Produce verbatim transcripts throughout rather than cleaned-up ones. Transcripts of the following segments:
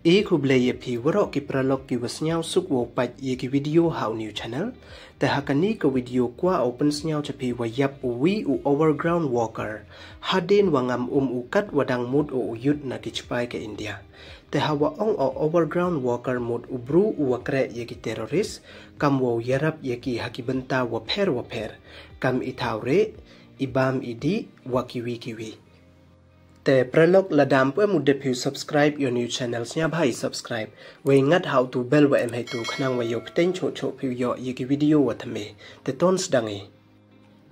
E khublei ya phi waroh ki paralok ki wa sniawsuk wow pait ya ki video ha u new channel. Te ha kani ka video kwah u pynsniaw cha phi wa yap u wi u overground worker hadien wa ngam um u kat wa dang mut u u yut na ki chipai ka India. Te ha wa ong o overground worker mut u bru u wa kreh ya ki terrorist, kam wow yarap ya ki ha ki bynta wa pher wa pher, kam i thaw reh, i bam i dih, wa ki wi ki wi. Te paralok, lada ym pu em u dep phi u subscribe ya u new channel, sniawbha i subscribe, wei ngat ha u tu bell wa em heitu khnang wa yoh pteng choh choh phi u yoh ya ki video wa thymme. Te ton sdang i.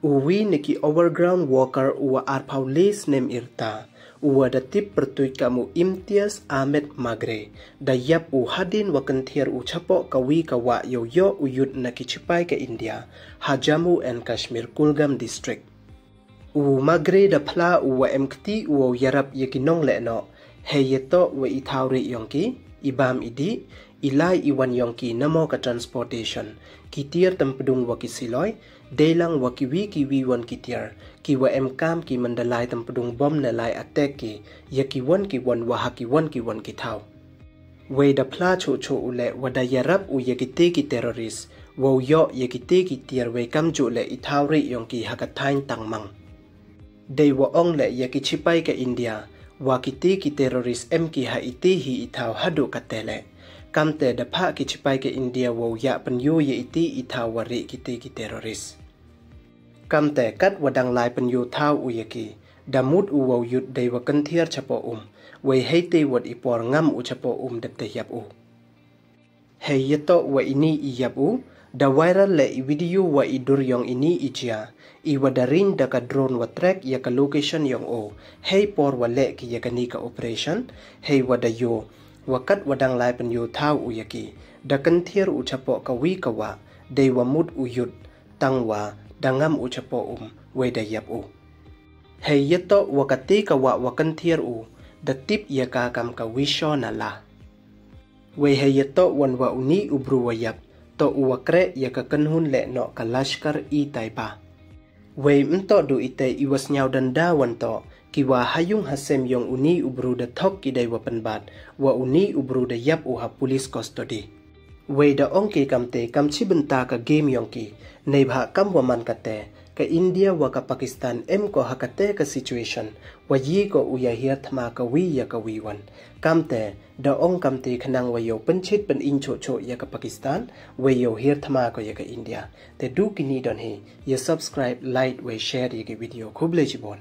U wi na ki overground worker u wa arphaw le snem i rta, u wa da tip pyrtuit kam u Imtiaz Ahmed Magre, da yap u hadien wa kynthiar u chapoh ka wi ka wah yow yoh u yut na ki chipai ka India ha Jammu and Kashmir, Kulgam district. U Magre da phla u wa em kti u wow yarap ya ki nongleh noh, hei yatoh wa i thaw reh yong ki, i bam i dih, i lai i wan yong ki namo ka transportation, ki tiar tympdung wa ki siloi, deilang wa ki wi ki wi wan ki tiar, ki wa em kam ki man da lai tympdung bom ne lai attack ki ya ki wan ki wan wa ha ki wan ki wan ki thaw. Wei da phla choh choh u leh wa da yarap u ya ki te ki terrorist, wow yoh ya ki te ki tiar, wei kamjooh leh i thaw reh yong ki ha ka thaiñ Tangmang. Dei wa ong leh ya ki chipai ka India wa ki te ki terrorist em ki ha i te hi i thaw haduh kate leh. Kamte da phah ki chipai ka India wow yah pynyoo ya i te i thaw wa reh ki te ki terrorist. Kamte kat wa dang lai pynyoo thaw u ya ki, da mut u wow yut dei wa kynthiar chapoh um, wei hei te wat i por ngam u chapoh um dep te yap u. Hei yatoh wa ini i yap u, da viral leh i video wa i dur yong ini i jia, i wa da ring da ka drone wa track ya ka location yong o, hei por wa leh ki ya kani ka operation, hei wa da yoh wa kat wa dang lai pynyoo thaw u ya ki, da kynthiar u chapoh ka wi ka wah, dei wa mut u yut, tang wa da ngam u chapoh um, wei da yap u. Hei yatoh wa kate ka wah wa kynthiar u, da tip ya ka kam ka Wisho Nala. Wei hei yatoh wan wa uni u bru wa yap, toh u wa kreh ya ka kynhun leh noh ka Lashkar-e-Taiba. Wei myntoh du ite i wa sniaw danda wan toh, ki wa ha yung ha sem yong uni u bru da thok ki dei wa pynbat wa uni u bru da yap u ha police custody. Wei da ong ki kamte kam chi bynta ka game yong ki, neibhah kam wa man kate, ka India wa ka Pakistan em ko ha kate ka situation, wa yi ko u ya hiar thma ka wi ya ka wi wan. Kamte, da ong kamte khnang wa yow pynchit pynin choh choh ya ka Pakistan, wei yow hiar thma ko ya ka India. Te du kini don hi, ya subscribe, like, wei share ya ki video. Khublei chibon.